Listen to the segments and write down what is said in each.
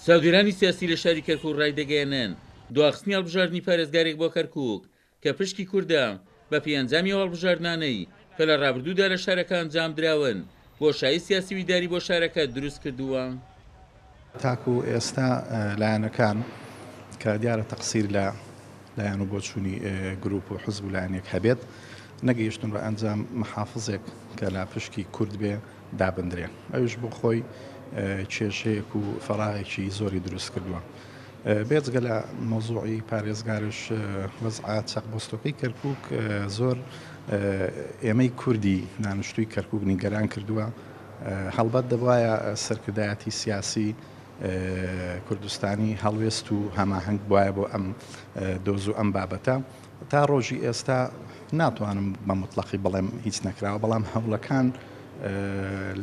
چاودێرانی سیاسی لە شاری کەرکوک ڕایدەگەیەنن، دواخستنی هەڵبژاردنی پارێزگارێک بۆ کەرکوک کە پشکی کوردە، بەپێی ئەنجامی ئەو هەڵبژاردنانەی کە لە ڕابردوودا لە شارەکە ئەنجامدراون، بۆشایی سیاسی و ئیداری بۆ شارەکە دروستکردووە. تاکو ئێستا لایەنەکان کە دیارە تەقسیر لە لایەن و بۆچوونی گروپ و حزب و لایەنێک هەبێت نەگەیشتون بە ئەنجام محافزێک کە لە پشکی کورد بێ دابندرێ ئەویش بۆ خۆی کێشەیەک و فەراغێکی زۆری دروست کردووە. بێجگە لە مەوزوعی پارێزگارش وەزعە چەقبەستۆکەی کەرکوک زۆر ئێمەی کوردی دانیشتووی کەرکوک نیگەران کردووە. هەڵبەت دەبوایە سەرکردایەتی سیاسی کوردستانی هەڵوێست و هەماهەنگ بوایە بۆ ئەم دۆز و ئەم بابەتە. تا ڕۆژی ئێستا ناتوانم بە موتڵەقی بڵێم هیچ نەکراوە، بەڵام هەوڵەکان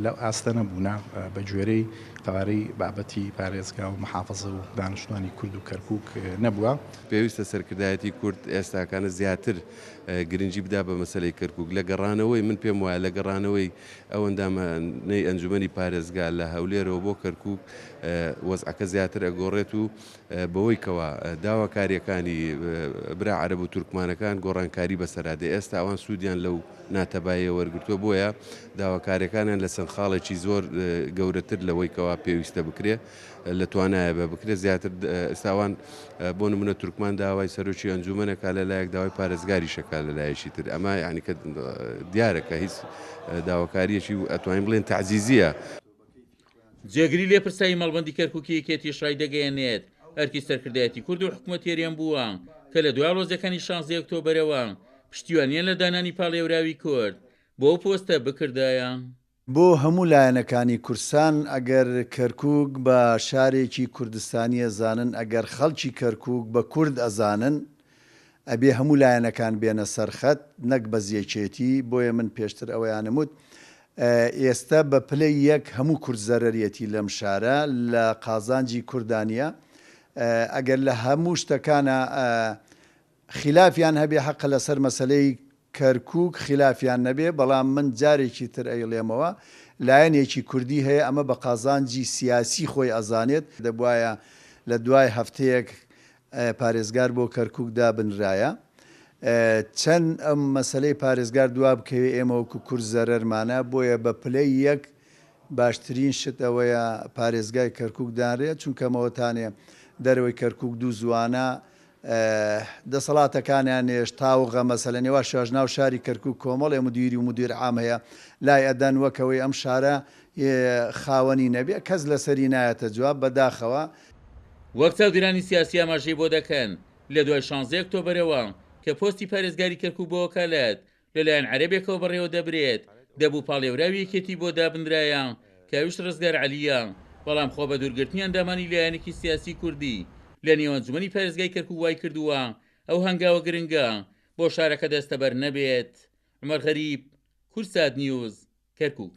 لەو ئاستە نەبوونە بە گوێرەی قەوارەی بابەتی پارێزگا و محافزە و دانیشتوانی کورد و کەرکووک نەبووە. پێویستە سەرکردایەتی کورد ئێستاکانە زیاتر گرنگی بدا بە مەسەلەی کەرکووک. لە گەڕانەوەی، من پێم وایە لە گەڕانەوەی ئەو ئەندامانەی ئەنجومەنی پارێزگا لە هەولێرەوە بۆ کەرکووک وەزعەکە زیاتر ئەگۆڕێت و بەوەی کەوا داواکارییەکانی برا عەرەب و تورکمانەکان گۆڕانکاری بەسەرا دێ، ئێستا ئەوان سوودیان لەو ناتەباییە وەرگرتووە، بۆیە داواکارییەکانیان لە چەند خاڵێکی زۆر گەورەتر لەوەی کەوا پێویستە بکرێ لە توانایە بە بکرێ زیاتر ئێستا ئەوان بۆ نمونە تورکمان داوای سەرۆکی ئەنجومەن ئەکا لە لایەک داوای پارێزگاریش ئەکا لە لایەکی تر ئەمە یانی کە دیارە کە هیچ داواکارییەکی ئەتوانین بڵێن تەعزیزییە. جێگری لێپرسراوی مەڵبەندی کەرکوکی یەکێتیش ڕایدەگەیەنێت، ئەرکی سەرکردایەتی کورد و حکومەتی هەرێم بووە کە لە دوای ئاڵۆزیەکانی شانزدەی ئۆکتۆبەرەوە پشتیوانیان لە دانانی پاڵێوراوی کورد بۆ ئەو پۆستە بکردایە. بۆ هەموو لایەنەکانی کوردسان ئەگەر کەرکوک بە شارێکی کوردستانی ئەزانن ئەگەر خەڵکی کەرکوک بە کورد ئەزانن ئەبێ هەموو لایەنەکان بێنە سەر خەت نەک بەس یەکێتی بۆیە من پێشتر ئەوەیانم وت ئێستە بە پلەی یەک هەموو کورد زەرەریەتی لەم شارە لە قازانجی کوردا نیە ئەگەر لە هەموو شتەکانا خیلافیان هەبێ حەقە لەسەر مەسەلەی کەرکوک خیلافیان نەبێ بەڵام من جارێکی تر ئەیڵێمەوە لایەنێکی کوردی هەیە ئەمە بە قازانجی سیاسی خۆی ئەزانێت دەبوایە لە دوای هەفتەیەک پارێزگار بۆ کەرکوک دابنرایە چەند ئەم مەسەلەی پارێزگار دوا بکەوێ ئێمە وەکو کورد زەرەرمانە بۆیە بە پلەی یەک باشترین شت ئەوەیە پارێزگای کەرکوک دانرێت چونکە مەوەتانێ دەرەوەی کەرکوک دوو زوانە دەسەڵاتەکانیانێش تاوغە مەسەلەن یەواش یەواش ناو شاری کەرکوک کۆمەڵێ مدیری و مدیر عام هەیە لای ئەدەن وەک ئەوەی ئەم شارە خاوەنی نەبێ کەس لەسەری نایەتە جواب بەداخەوە. وەک چاودێرانی سیاسی ئاماژەی بۆ دەکەن، لە دوای شانزەی ئۆکتۆبەرەوە کە پۆستی پارێزگاری کەرکوک بە وەکالەت لەلایەن عەرەبێکەوە بەڕێوە دەبرێت، دەبوو پاڵێوراوی یەکێتی بۆ دابنرایە کە ئەویش ڕزگار عەلییە، بەڵام خۆ بەدوورگرتنی ئەندامانی لایەنێکی سیاسی کوردی لە نێو ئەنجومەنی پارێزگای کەرکوک وایکردووە ئەو هەنگاوە گرنگە بۆ شارەکە دەستەبەر نەبێت. عومەر غەریب، کوردسات نیوز، کەرکوک.